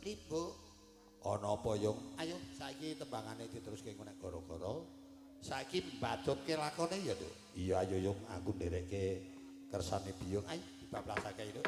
Limbuk. Ana apa, Yung? Ayo saiki tembangane diteruske engko nek gara-gara. Saiki mbadutke lakone ya, Nduk. Iya, ayo Yung, aku nderekke kersane biyung. Ayo dibablasake, Nduk.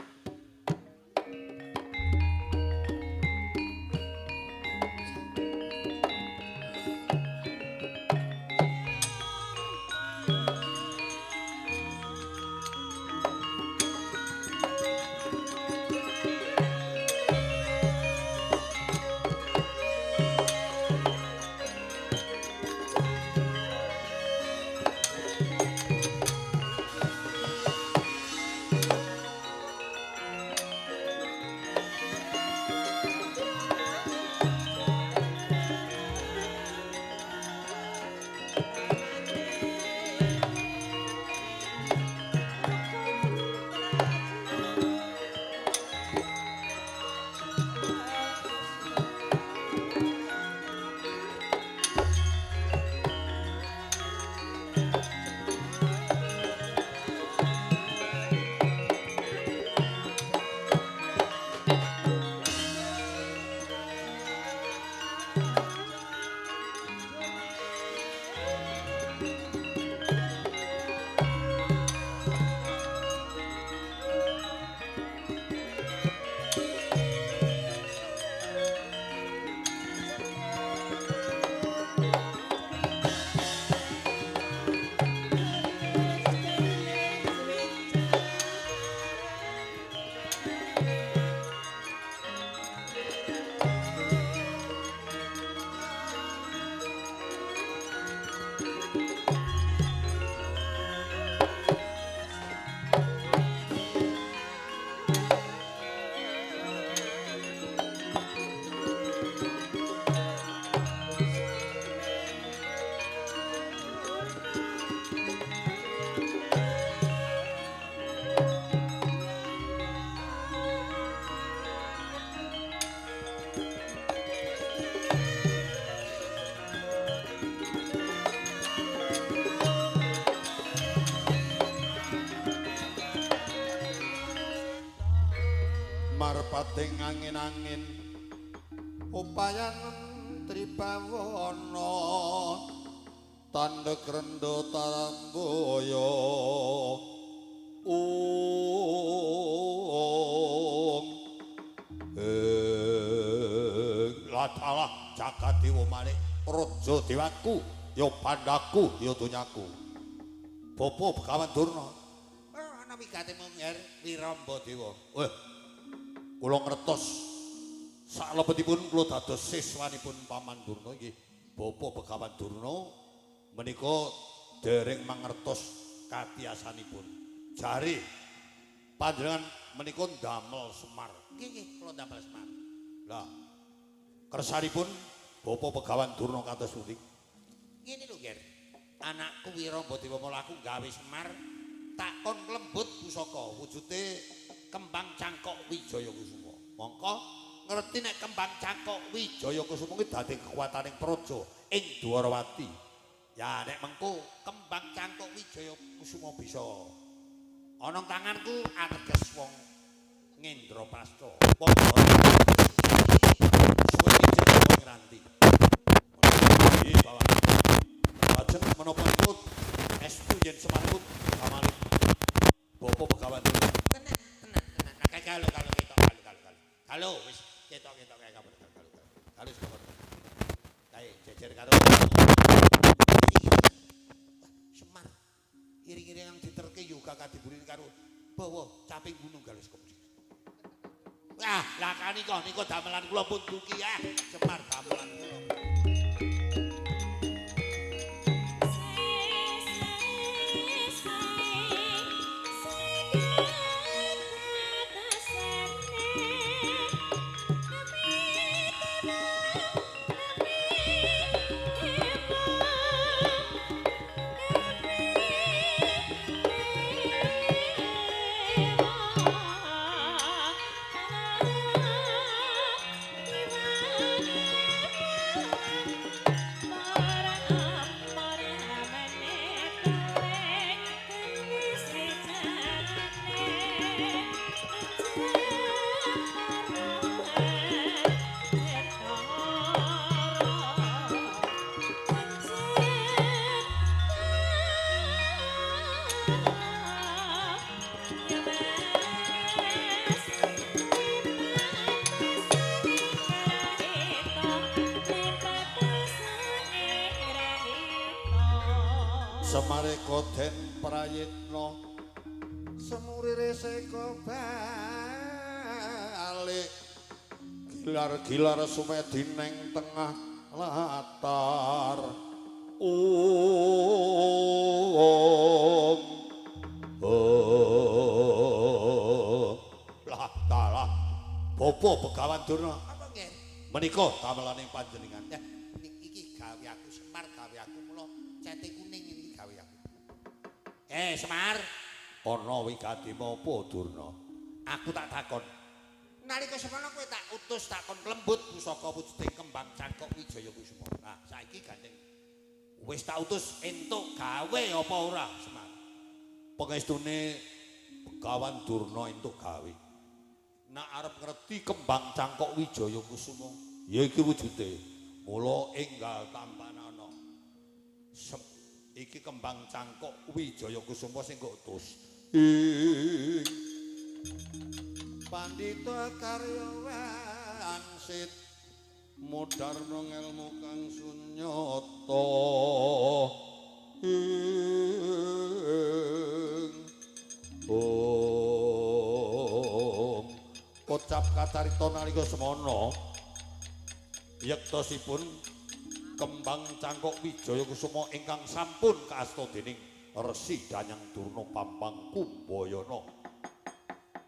Marpating angin-angin upayan tribawana tandhek rendha tarambaya ung ing latalah jagat dewa malik raja dewaku ya pandaku ya donyaku. Bapa Begawan Durna ana wigate mung Wiramba Dewa. Weh, kula ngertos saklebetipun kula dados siswanipun Paman Durna nggih Bapa Begawan Durna menika dereng mangertos katiasanipun. Jare panjenengan menika ndamel Semar. Nggih nggih kula ndamel Semar. Lah kersanipun Bapa Begawan Durna kados pundi? Ngene lho, Ger. Anakku Wiramba Dewa mula aku gawe Semar tak kon lembut pusaka wujude kembang cangkok Wijaya Kusuma. Mongko ngerti nek kembang cangkok Wijaya Kusuma kuwi dadi kekuataning praja ing Dwarawati. Ya nek mengko kembang cangkok Wijaya Kusuma bisa ana tanganku ateges wong Ngendraprasta. Wong suwe ijek wong ngranti. Nggih, Bapak. Lajeng menapa niku estu yen Semar niku gamalip Bapa Begawan Durna. Tenan tenan tenan. Nah, kalau kalau ketok kalau kalau kalau. Kalau wis ketok ketok kae kabar kalau kalau. Kalau wis kabar. Kae jejer karo Semar. Iring-iring yang diterke yoga kadiburi karo bawa caping gunung galus kok. Wah, lah kanika nika damelan kula pun duki ah, Semar damelan kula. Yeah. Semareka den prayitna semurire seka balik gilar-gilar sumedi neng tengah latar. Om om lah dalah Bapak Begawan Durna. Apa nggih? Menika damelane panjenengan. Ya iki gawe aku Semar, gawe aku mula cete kuning iki gawe aku. Semar, ana wigati apa Durna? Aku tak takon. Nalika semono kowe tak utus takon lembut pusaka wujuding kembang cangkok Wijaya Kusuma. Nah, saiki gandeng wis tak utus entuk gawe apa ora, Semar? Pengestune Begawan Durna entuk gawe. Nak arep ngerti kembang cangkok Wijaya Kusuma, ya iki wujude. Mula enggal tampanana. Iki kembang cangkok Wijaya Kusuma sing kok utus. Ing pandhita karya wangsit mudarna ngelmu kang sunyata. Ing om kocap kacarita nalika semana yektosipun kembang cangkok Wijaya Kusuma ingkang sampun kaasta dening Resi Danyang Durna Pampang Kumbayana.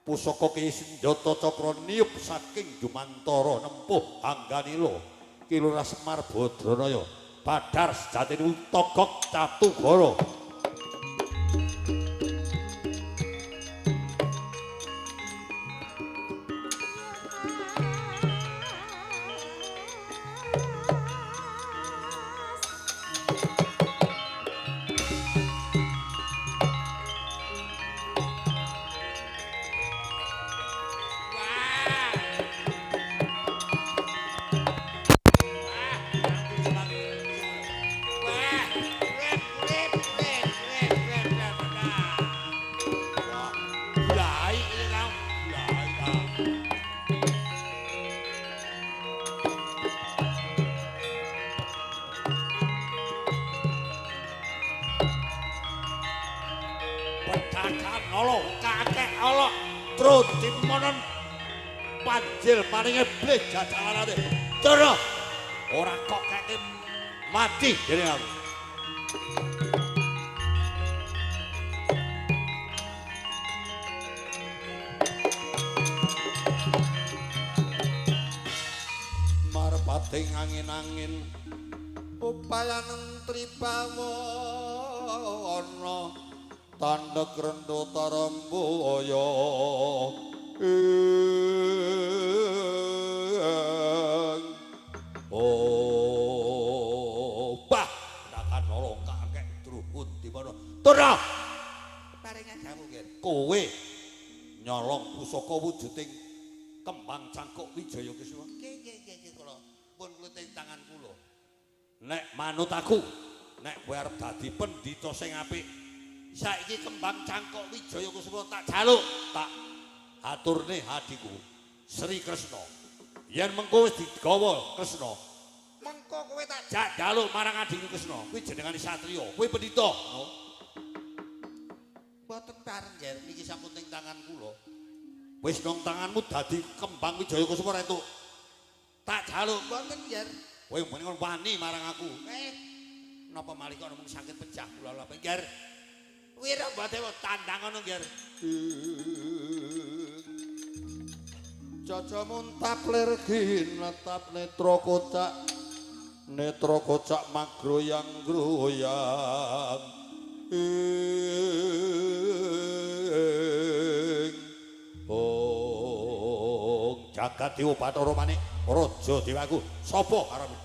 Pusaka ki senjata cakra niup saking jumantara nempuh Angganila Ki Lurah Semar Badranaya Badar sejatine Togok Catugara. Panjil paringe bleh jajalane. Durna ora kok keke mati dene aku. Marpating angin-angin upayanen tribawana tandhek rendho tarambaya. Oh, bah, nakan nolong kakek druhun di mana? Durna, paringan dawuh nggih. Kowe nyolong pusaka wujuding kembang cangkok Wijaya Kusuma. Nggih, nggih, nggih kula pun kula teng tangan kula. Nek manut aku, nek kowe arep dadi pendhita sing apik, saiki kembang cangkok Wijaya Kusuma tak jaluk, tak aturne hadiku Sri Kresna. Yen mengko wis digawa Kresna, mengko kowe tak jak jaluk marang adhiku Kresna. Kuwi jenengane satriya, kuwi pendhita. No. Mboten pareng nggih, niki sampun teng tangan kula. Wis nang tanganmu dadi kembang Wijaya Kusuma ra entuk. Tak jaluk mboten nggih. Kowe mendingan wani marang aku. Napa malih kok namung sakit pecah kula lha nggih. Wira Badewa tandang ngono nggih. Caca muntap lir ginetap netra kocak netra kocak magroyang groyang ing ong jagat dewa Bathara Manik raja dewaku sapa karepmu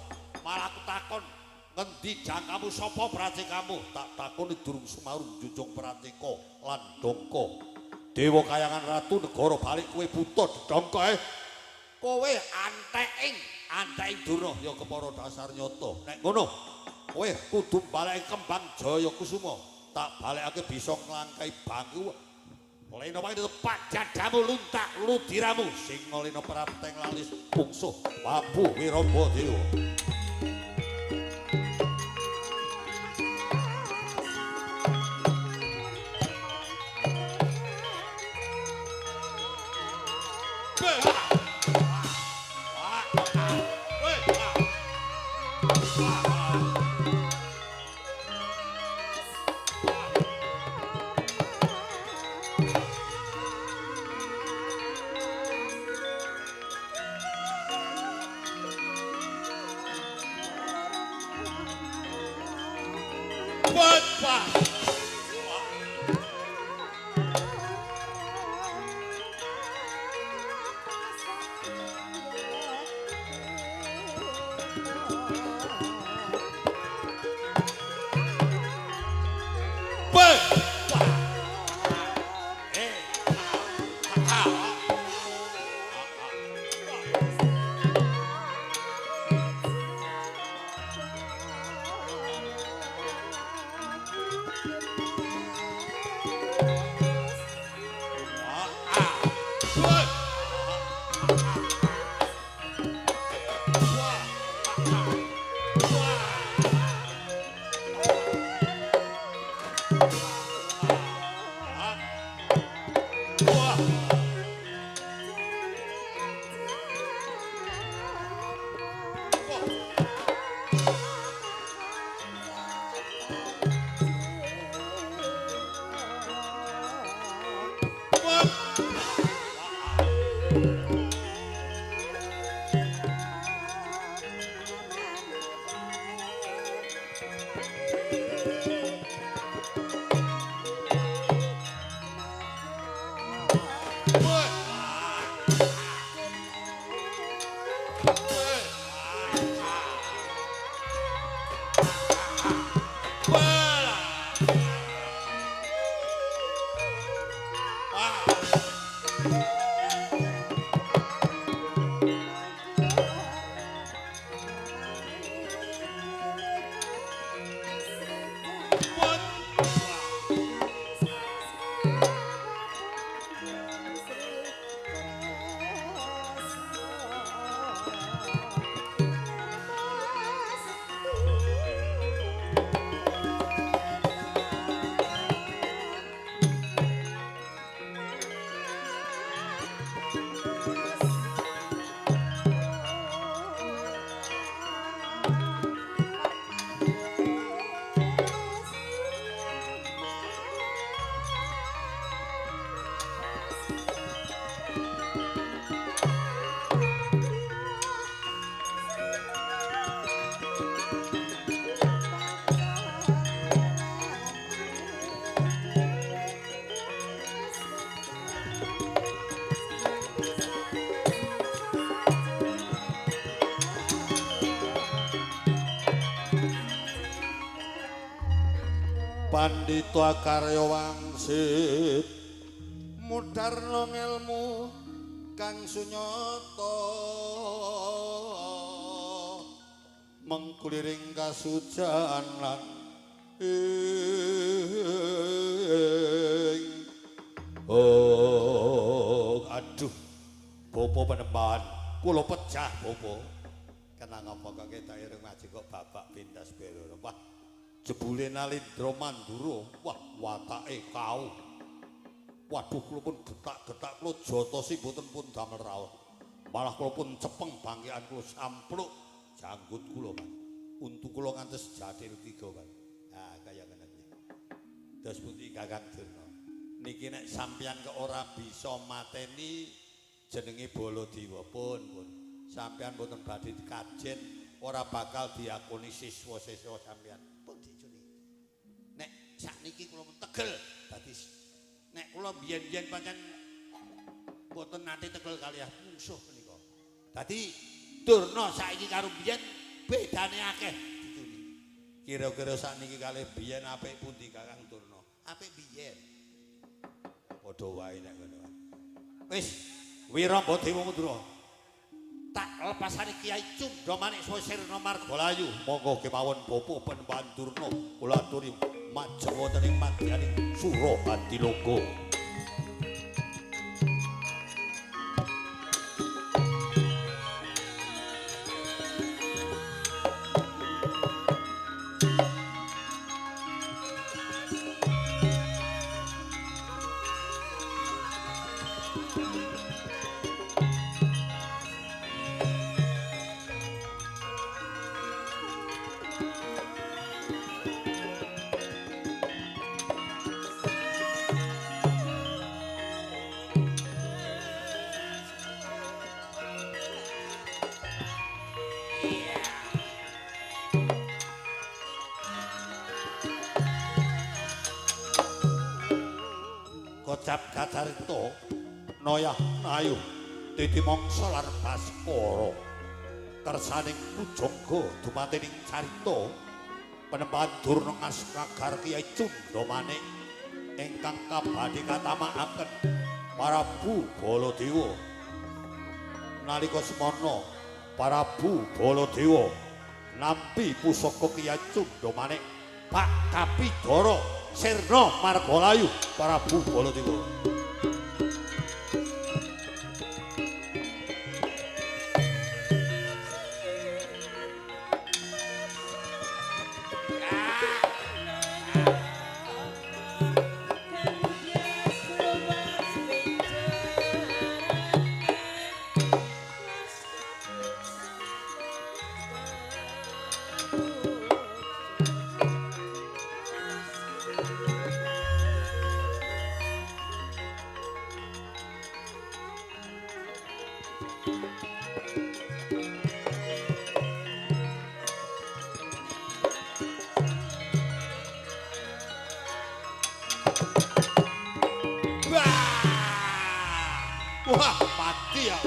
malah aku takon ngendi jangkamu sapa pracekamu tak takoni durung sumaru njunjung praceka lan dongka dewa kayangan ratu negara balik kowe buta dedongka kowe anteking anteking Durna ya kepara dasar nyata nek ngono kowe kudu baleki kembang Jaya Kusuma tak balekake bisa nglangkai bangku lena wae tepak jadamu luntak ludiramu sing ngelena prapteng lalis bungsuh Pabu Wiramba Dewa. Wah. Pandhita karya wangsit mudarna ngelmu kang sunyata mengkuliring kasujan lan ing oh aduh bapa panembahan kula pecah bapa kenang apa kok ketok ireng ngaji kok bapak pindas bero wah jebule Nalindra Mandura wah watake kau waduh kula pun getak-getak kula jotosi mboten pun damel raos malah kula pun cepeng bangkikan kula sampluk janggut kula Pak untu kula ngantos jathil 3 Pak nah kaya ngene iki dos pundi Kakang Durna niki nek sampeyan kok ora bisa mateni jenenge Baladewa pun pun sampeyan mboten badhe kajen ora bakal diakoni siswa-siswa sampeyan pun dicuni nek sakniki kula tegel dadi nek kula biyen-biyen pancen mboten nate tegel kalih mungsuh menika. Dadi Durna saiki karo biyen bedane akeh dicuni. Kira-kira sakniki kalih biyen apik pundi Kakang Durna? Apik biyen. Padha wae nek ngono. Wis Wiramba Dewa Mandura. Tak lepasane Kiai Cundha Manik Sirna Margalayu. Monggo kemawon Bapak Panembahan Durna kula aturi majeng wonten ing madyaning Surahadiloka. Kecap kacarita noyah nayuh titi mangsa lan baskara. Kersaning pujangga dumatining carita penempan Durna ngaskagar Kyai Cundamanik ingkang kabadhe katamakaken Prabu Baladewa. Nalika semana Prabu Baladewa nampi pusaka Kyai Cundamanik Pak Kapidara Sirna Margalayu Prabu Baladewa. Wah, mati ya.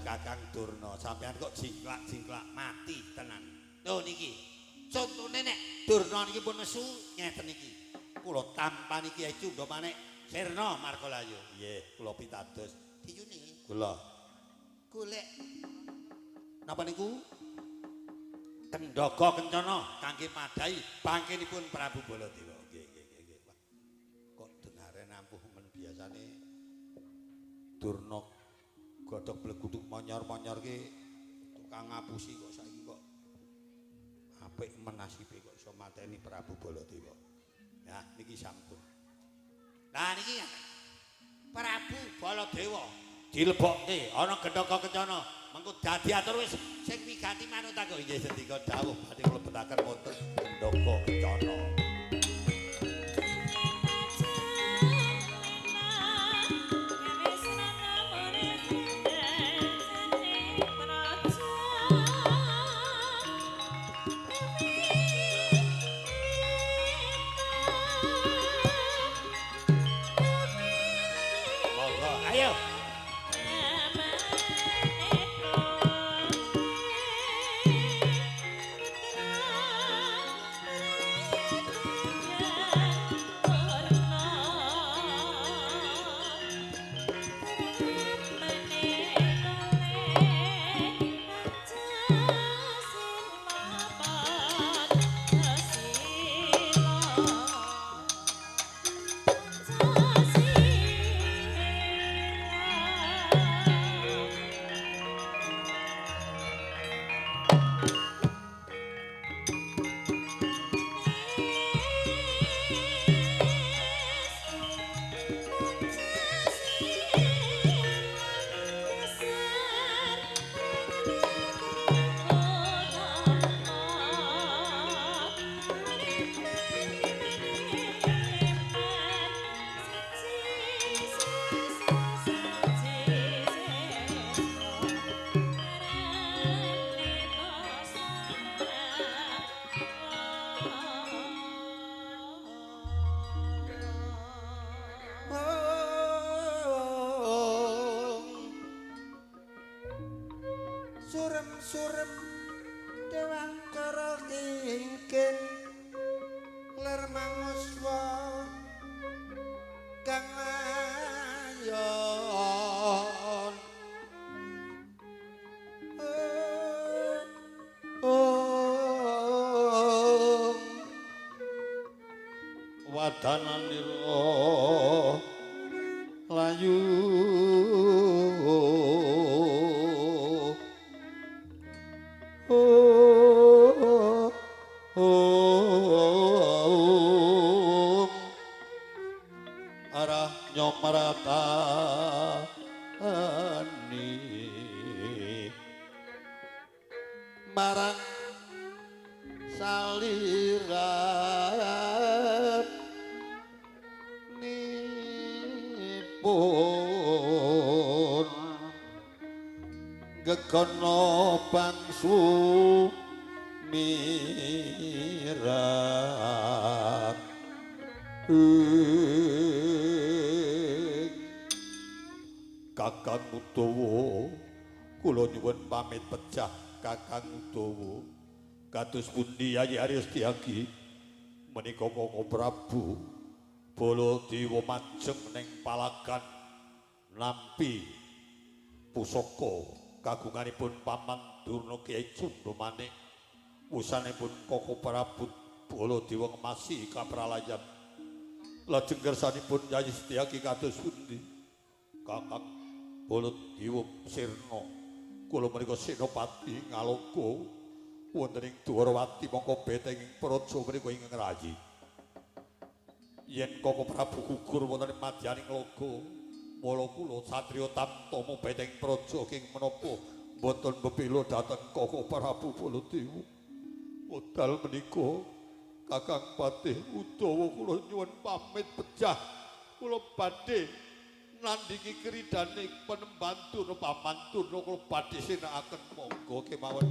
Kakang Durna, sampean kok jingklak-jingklak mati tenan. Lho niki, contone nek Durna niki pun nesu ngeten niki. Kula tampani Kyai Cundamanik Sirna Margalayu. Nggih, kula pitados. Diyuni kula golek napa niku? Kendhaga kencana kangge madhahi bangkenipun Prabu Baladewa. Nggih, nggih, nggih. Kok dengare nampuh men biasane Durna godhog bleguduk monyor-monyor ki tukang ngapusi kok saiki kok apik menasibe kok iso mateni Prabu Baladewa. Ya niki sampun. Nah niki Prabu Baladewa dilebokke ana gendhaga kencana mengko dadi atur wis sing wigati manut aku. Nggih sendika dawuh badhe kula betaken wonten gendhaga kencana. Ayo. Surem-surem dewangkara kingkin ler manguswa kang ayon. Wadananira layu oh, oh, oh. Ngandani marang saliranipun gegono bangsu mirat Kakang Udawa kula nyuwun pamit pecah Kakang Udawa. Kados pundi Yayi Arya Setyaki menika Koko Prabu Baladewa majeng ning palagan nampi pusaka kagunganipun Paman Durna Kyai Cundamanik. Wusanipun Koko Prabu Baladewa ngemasi kapralayan. Lajeng kersanipun Yayi Setyaki kados pundi Kakang Baladewa sirna kula menika senopati Ngaloga wonten ing Dwarawati mongko betenging praja menika ingkang rayi. Yen Koko Prabu gugur wonten ing madyaning laga, mula kula satriya tamtama beteng praja king menapa mboten bebela dhateng Koko Prabu Baladewa. Wekdal menika Kakang Patih Udawa kula nyuwun pamit pecah. Kula badhe nandhingi kridane penemban Durna Paman Durna kula badhe sinakaken monggo kemawon.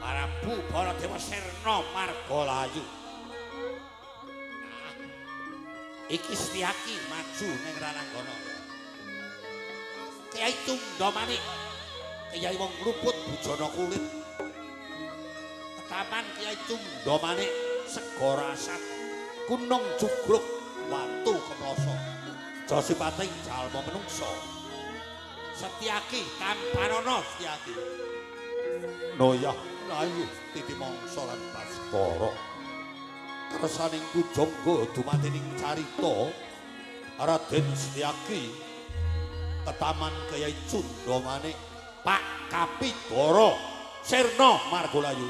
Prabu Baladewa Sirna Margalayu. Iki Setyaki maju ning Rananggana. Kyai Cundamanik, Kyai wong luput bujana kulit. Ketaman Kyai Cundamanik segara asat, gunung jugruk watu kemloso. Josipating jalma menungsa. Setyaki tampanana Setyaki. Noyah rayu titi mangsa lan Baskara. Kersaning kujangga dumadining carita Raden Setyaki ketaman Kyai Cundamanik Pak Kapidara Sirna Margalayu.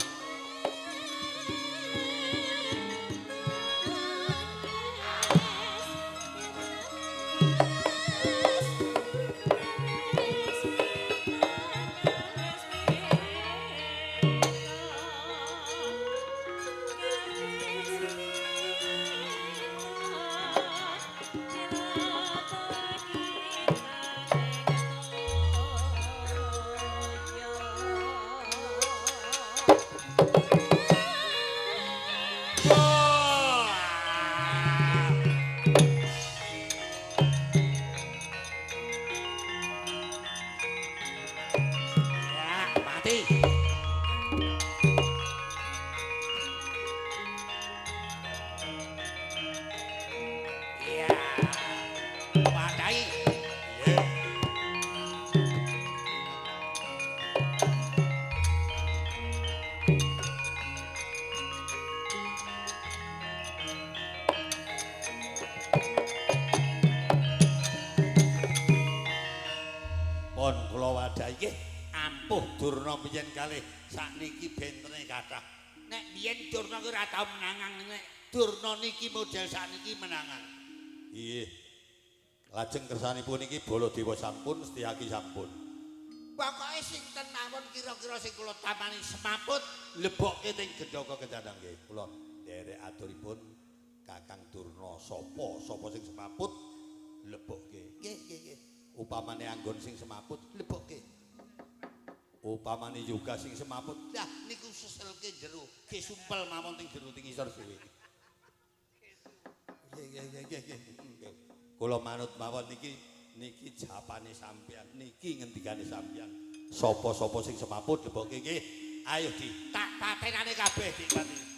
Ampuh Durna biyen kalih sakniki bentene kathah. Nek biyen Durna ki ora tau menangan, nek Durna niki model sakniki menangan. Nggih. Lajeng kersanipun niki Baladewa sampun, Setyaki sampun. Pokoke sinten mawon kira-kira sing kula tamani semaput lebokke teng gendaka kencana nggih. Kula nderek aturipun Kakang Durna sapa sapa sing semaput lebokke. Nggih, nggih, nggih. Upamane anggon sing semaput lebokke. Upamane yoga sing semaput, lah niku seselke jero, ge sumpel mawon teng jero teng ngisor dhewe. Nggih, nggih, nggih, nggih. Kula manut mawon niki niki japane sampean, niki ngendikane sampean. Sapa-sapa sing semaput lebokke nggih. Ayo di tak patenane kabeh dipati.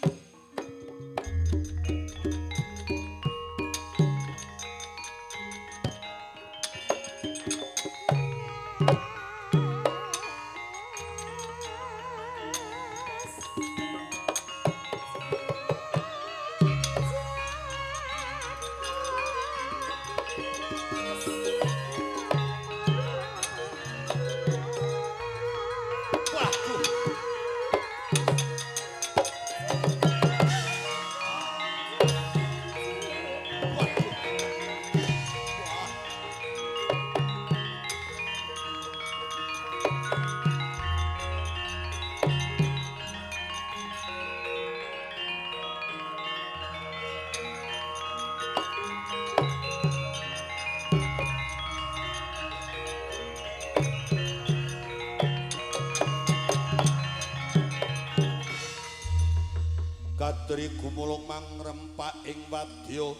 Kadri gumulung mangrempak ing wadya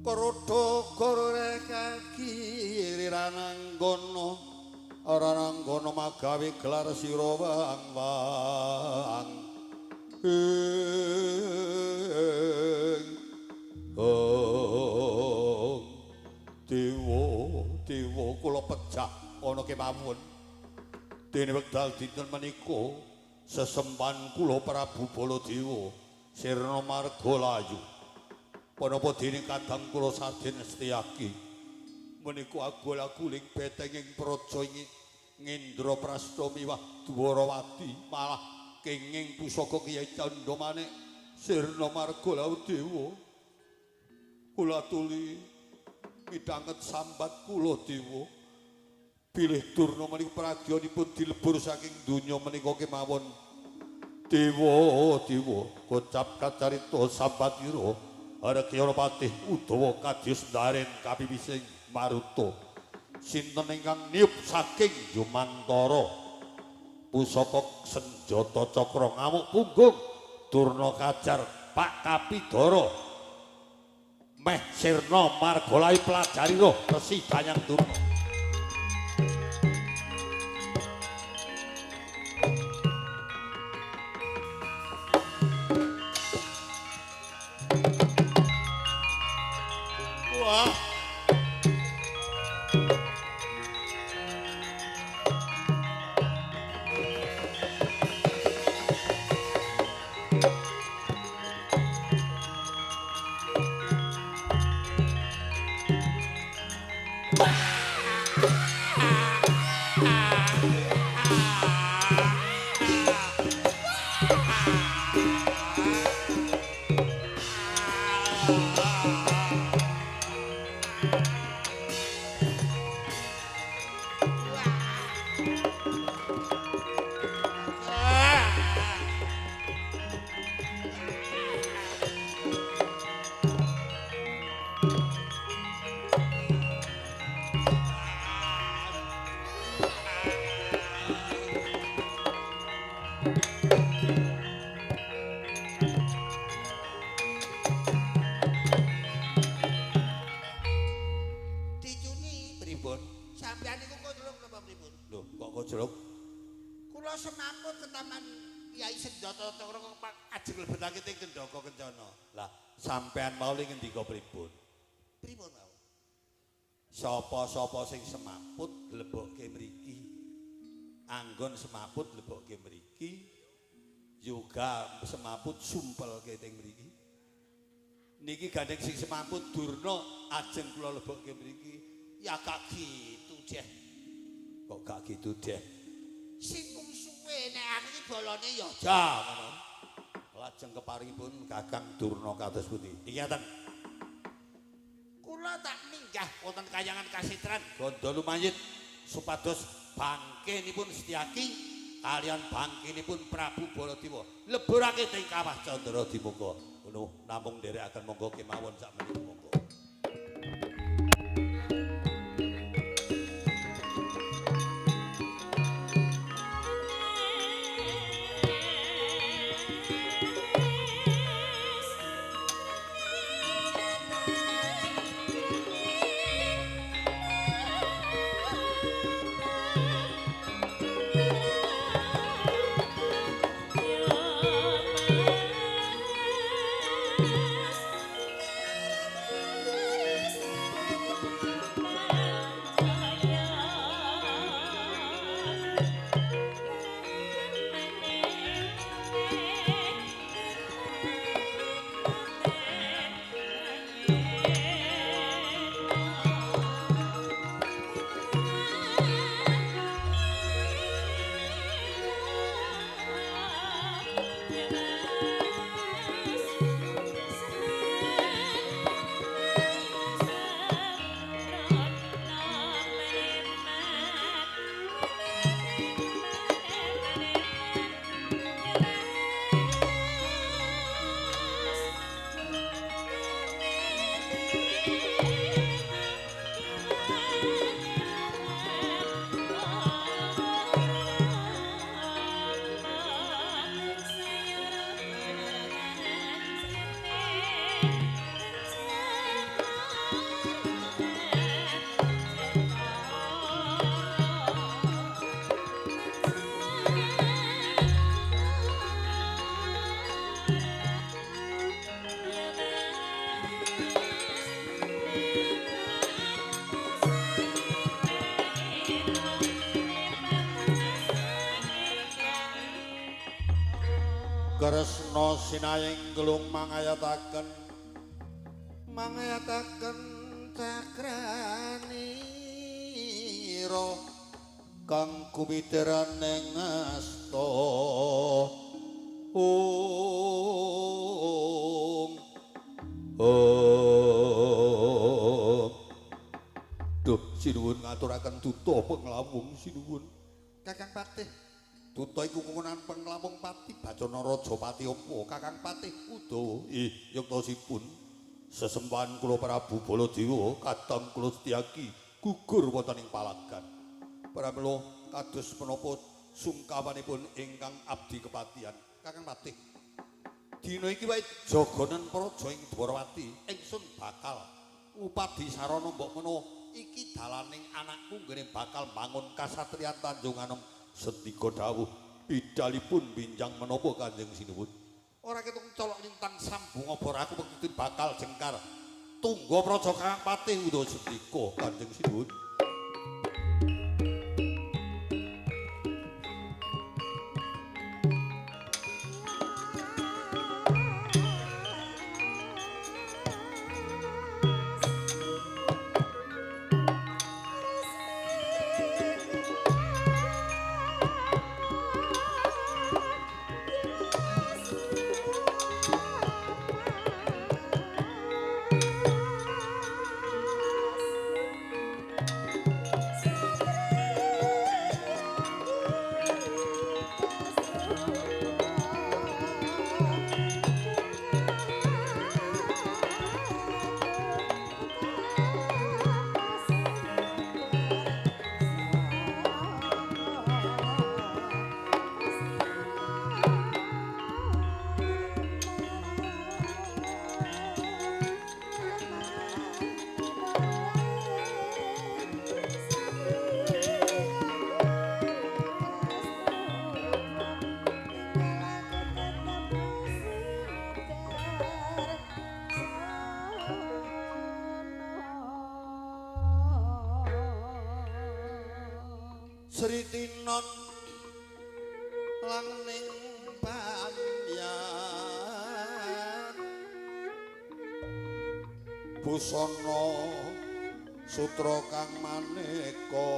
karodha gore kaki rananggana rananggana magawe gelar sira wang-wang ing dewa dewa kula pejah ana kemawon dene wekdal dinten menika sesembahan kula Prabu Baladewa sirna marga layu. Punapa dene kadang kula Saden Setyaki menika agul-aguling betenging praja Ngendraprasta miwah Dwarawati malah kenging pusaka Kyai Candha Manik sirna marga layu dewa. Kula tuli midhanget sambat kula dewa. Bilih Durna menika pragyanipun dilebur saking donya menika kemawon. Dewa dewa kocap kacarita sambatira Arekyana patih Udawa kadyos ndaren kapipising maruta. Sinten ingkang niup saking Yumantara pusaka senjata cakra ngamuk punggung Durna kajar Pak Kapidara meh sirna marga layu pelajarira Resi Danyang Durna. Wah. Sampean mau li ngendika pripun? Pripun mau? Sapa-sapa sing semaput lebokke mriki. Anggon semaput lebokke mriki. Yoga semaput sumpelke teng mriki. Niki gandeng sing semaput Durna ajeng kula lebokke mriki. Ya gak gitu, Deh. Kok gak gitu, Deh? Sing mungsuhe nek aku iki bolone ya ja ngono. Lajeng keparingipun Kakang Durna kados pundi? Iki ngaten. Kula tak minggah wonten kayangan Kasitran Gandha lumayit supados bangkenipun Setyaki kalian bangkenipun Prabu Baladewa leburake teng Kawah Candra Dimuka. Ngono namung nderekaken monggo kemawon sak menika monggo. Kresna sinayeng gelung mangayataken mangayataken cakranira kang kumiteran ing asta ong ong. Duh sinuwun ngaturaken duta penglawung sinuwun Kakang Patih. Duta iku kukunan penglawung pati bacana raja pati apa Kakang Patih Udawa. Ih yektosipun sesembahan kula Prabu Baladewa kadang kula Setyaki gugur wonten ing palagan. Pramila kados menapa sungkawanipun ingkang abdi kepatihan Kakang Patih. Dina iki wae jagonen praja ing Dwarawati ingsun bakal ngupadi sarana mbok menawa iki dalaning anakku nggene bakal mbangun kasatriyan Tanjung Anom. Sendika dawuh bidalipun binjang menapa Kanjeng Sinuwun. Ora ketung colok lintang sambung obor aku wektu bakal jengkar. Tunggu praja Kakang Patih Udawa sendika Kanjeng Sinuwun. Sri Tinon langning pamyat busana sutra kang maneka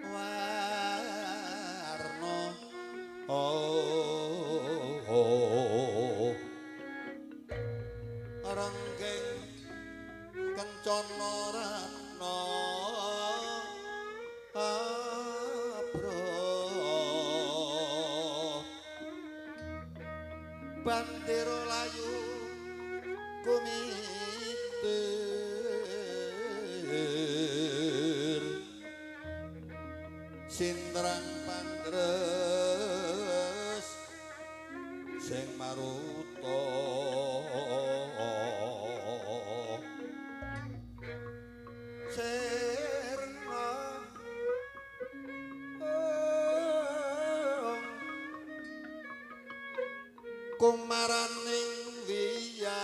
warna ranggeng kencana ratna abra banding Sintrang pandres sing maruta sirna kumaraning wiyat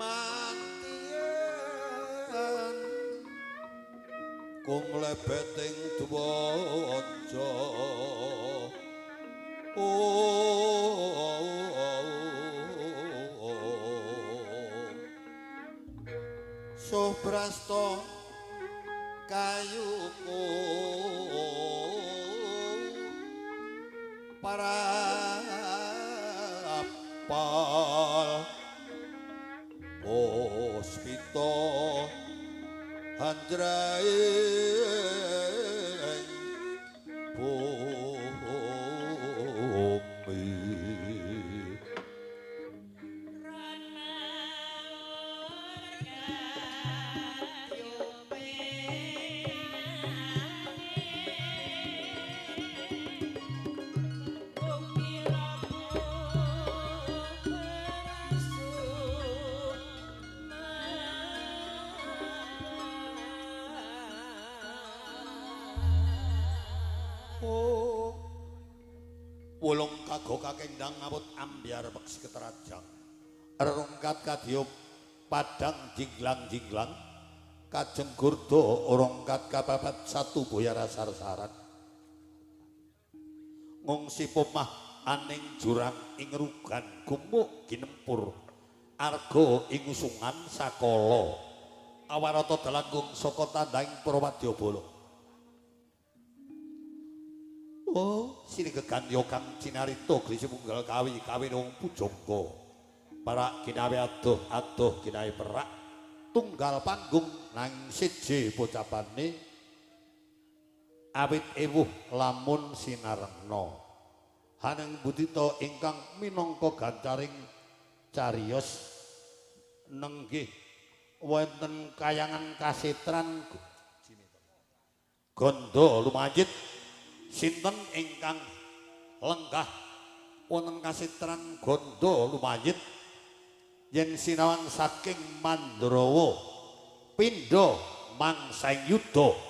matian kung lebeting dwaja Sobrasta kayuku parapal puspita handraing bumi. Wulung kago kakendang ngawut ambyar peksi keterajang rerungkat kadya padang jinglang-jinglang kajeng gurda urungkat kapapat satu boyara sarsaran ngungsi pomah aning jurang ing rugan gumuk ginempur arga ing usungan sakala awarata dalanggung saka tandhang Prawadyabala. Oh, sini gegandya kang cinarita grisi munggal kawi kawin wong pujangga. Parak ginawe adoh adoh ginawe perak tunggal panggung nang siji pocapane awit ewuh lamun sinarengna. Haneng budita ingkang minangka gancaring cariyos nenggih wonten kayangan kasetran Gandha lumayit. Sinten ingkang lenggah wonten kasetran Gandha lumayit yen sinawang saking Mandrawa pindha mangsaing yuda.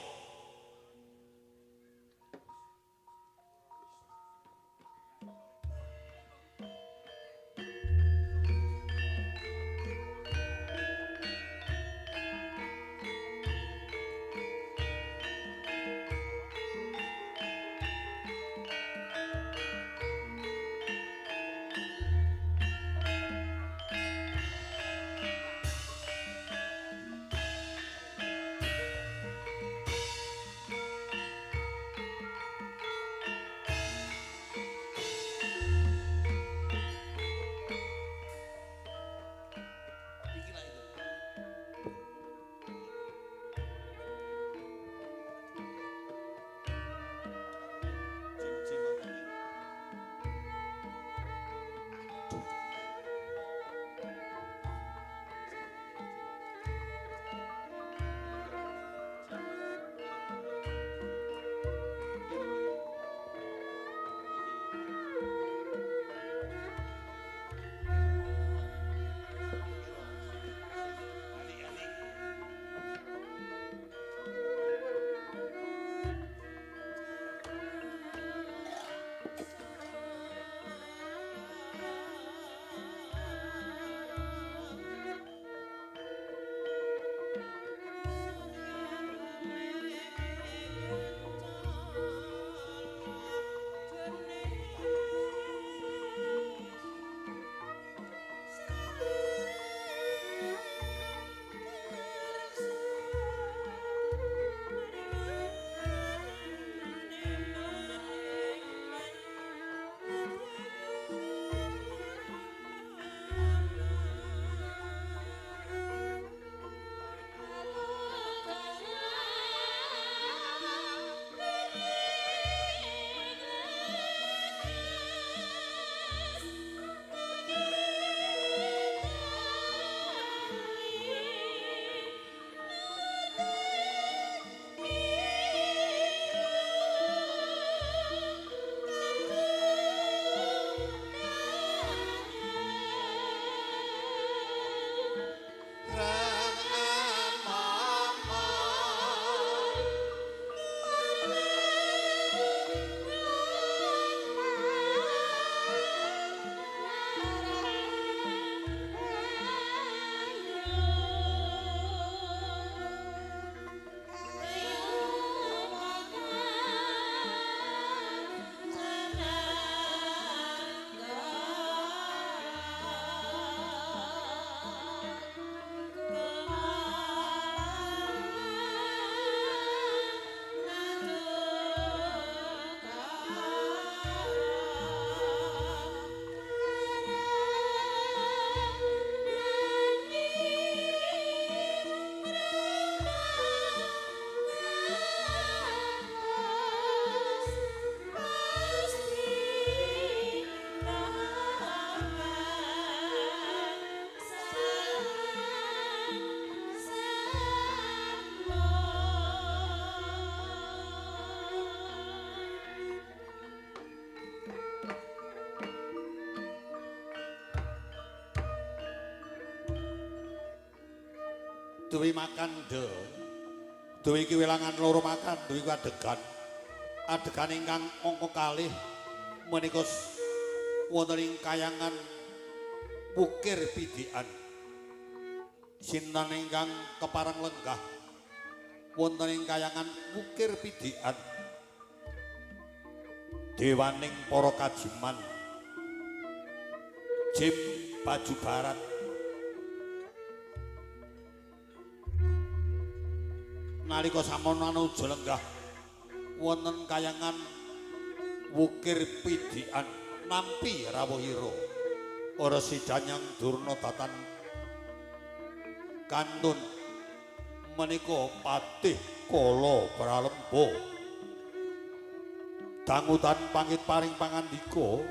Duwi makan de. Duwi iki wilangan loro makan, duwi ku adegan. Adegan ingkang angka kalih menika wonten ing kayangan Wukir Pidikan. Sinten ingkang kepareng lenggah wonten ing kayangan Wukir Pidikan. Dewaning para kajiman Jim Baju Barat nalika sampun anuja lenggah wonten kayangan Wukir Pidikan nampi rawuhira Resi Danyang Durna datan kantun menika patih kala pralemba dangutan pangit paring pangandika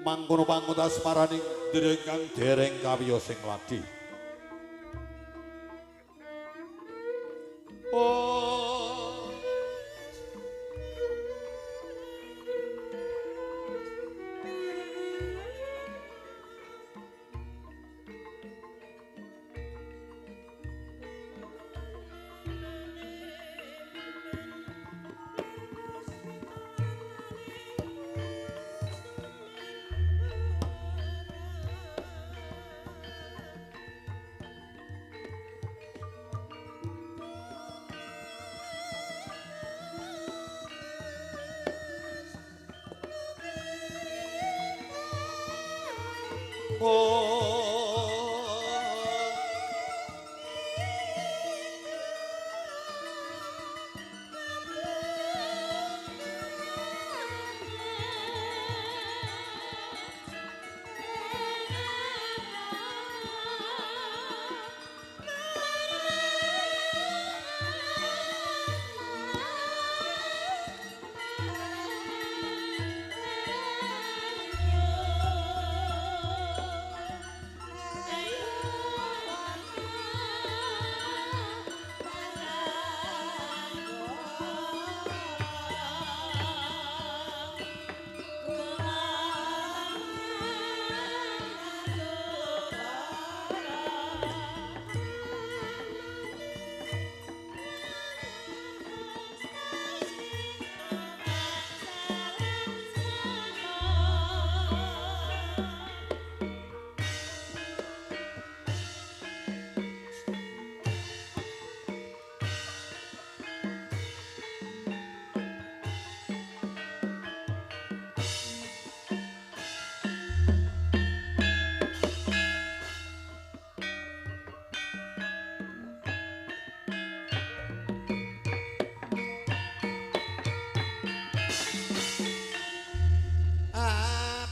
mangkono pangutas maraning ingkang dereng kawiyos sing ladi. Oh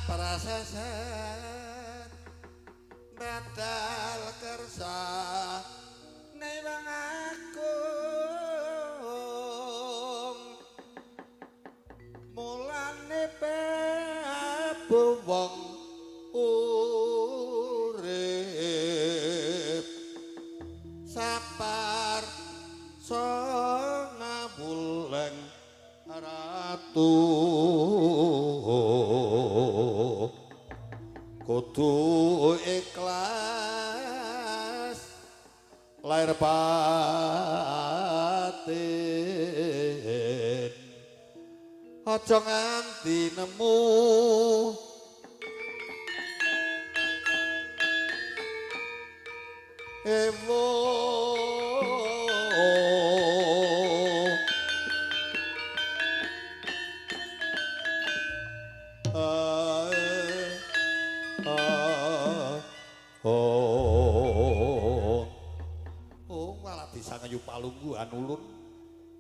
Praseset badal kersa newang agung mulane bebo wong urip sapar sangawuleng ratu kudu ikhlas lahir batin aja nganti nemu ewo Sangayu palungguhan ulun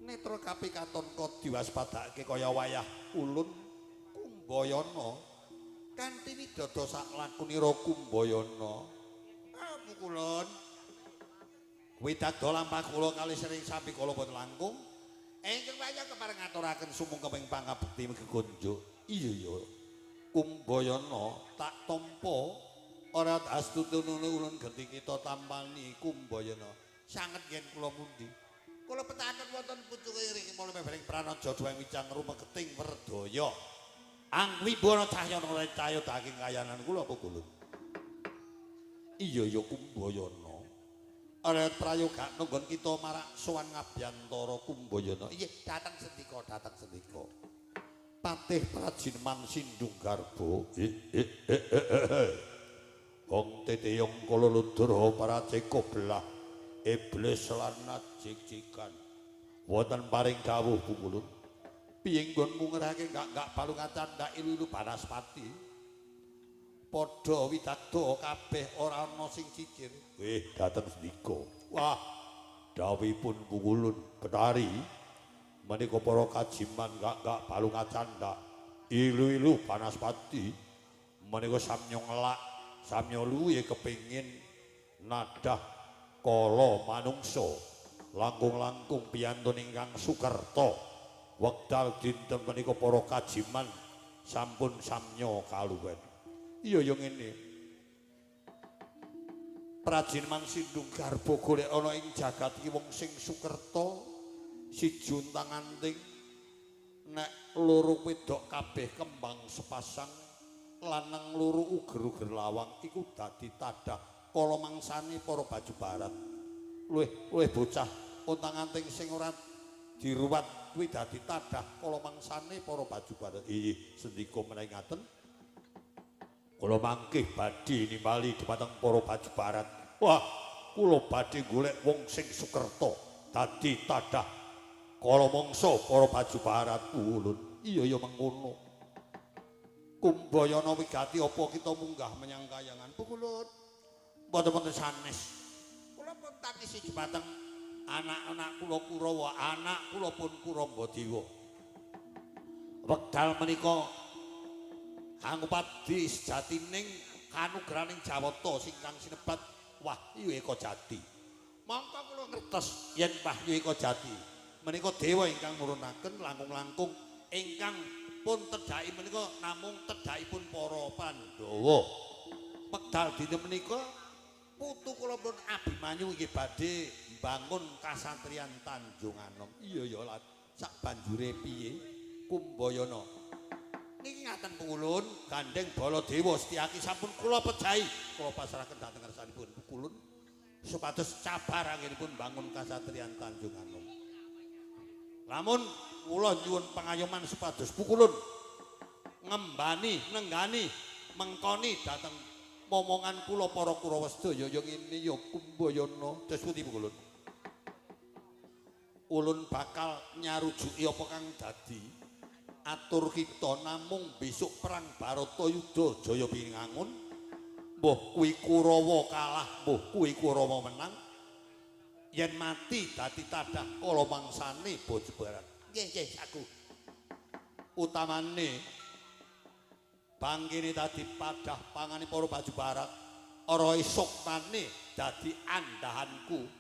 netra kapikaton kok diwaspadake kaya wayah ulun Kumbayana kanthi widada sak lakunira Kumbayana amukulun widada lampah kula kalih sering sampi kala boten langkung ingkang wayah kepareng ngaturaken sumungkeping pangabekti gegonjo. Iya ya Kumbayana tak tampa ora astutunune ulun genti kita tampani Kumbayana. Sanget yen kula pundi kula petaken wonten pucuke ring mula mebering pranaja duweng wicang rumegeting werdaya angwibono cahyana cahya daging kayanan kula apa kulun. Iya ya Kumbayana Ora prayoga nggon kita marak sowan ngabyantara Kumbayana. Iya, dateng sendika, dateng sendika. Patih Prajinman Sindung Garba. Wong teteyong kala ludra paraceka belah iblis lan najik-jikan. Wonten paring dawuh Pukulun. Piye nggonmu ngerahke gak balungan candhak ilu-ilu banaspati. Padha widagda kabeh ora ana sing cicir. Dateng sendika. Wah, dawuhipun Pukulun Betari menika para kajiman gak balungan candhak ilu-ilu banaspati menika samya ngelak samya luwe kepingin nadah kala manungsa langkung-langkung piyantun ingkang sukerta. Wekdal dinten menika para kajiman sampun samya kaluwen. Iya ya ngene. Prajinman Sindung Garba golek ana ing jagat iki wong sing sukerta siji untang-anting nek loro wedok kabeh kembang sepasang lanang loro uger-uger lawang iku dadi tadah kala mangsane para baju barat. Luwih bocah untang-anting sing ora diruwat kuwi dadi tadah kala mangsane para baju barat. Iya, sendika menawi ngaten kula mangkih badhe nimbali dhumateng para baju barat. Wah, kula badhe golek wong sing sukerta dadi tadah kala mangsa para baju barat. Ulun. Iya ya mengkono. Kumbayana wigati apa kita munggah menyang kayangan Pukulun? Mboten-mboten sanes. Kula pun tangisi dhumateng anak-anak kula Kurawa, anak kula pun Kuramba Dewa. Wekdal menika Angupadi sejatining kanugraning Jawata singkang sinebat Wahyu Eka Jati. Mongko kula ngertos yen Wahyu Eka Jati menika dewa ingkang nurunaken langkung-langkung ingkang pun tedhaki menika namung tedhakipun para Pandhawa. Wekdal dinten menika putu kula pun Abimanyu inggih badhe mbangun kasatriyan Tanjung Anom. Iya ya sak banjure piye Kumbayana? Niki ngaten Pukulun, gandeng Baladewa Setyaki sampun kula pejahi, kula pasrahaken dhateng ngarsanipun Pukulun supados cabar anggenipun bangun kasatriyan Tanjung Anom. Lamun kula nyuwun pangayoman supados Pukulun ngembani, nenggani, mengkoni dhateng momongan kula para Kurawa sedaya ya ngene ya Kumbayana. Terus pundi Pukulun? Ulun bakal nyarujuki apa kang dadi atur kita namung besok perang Baratayuda Jaya Binangun, mbuh kuwi Kurawa kalah, mbuh kuwi Kurawa menang, yen mati dadi tadah kala mangsane baju barat. Nggih nggih aku. Utamane bangkene dadi padah pangane para baju barat, ora esuk mane dadi andahanku.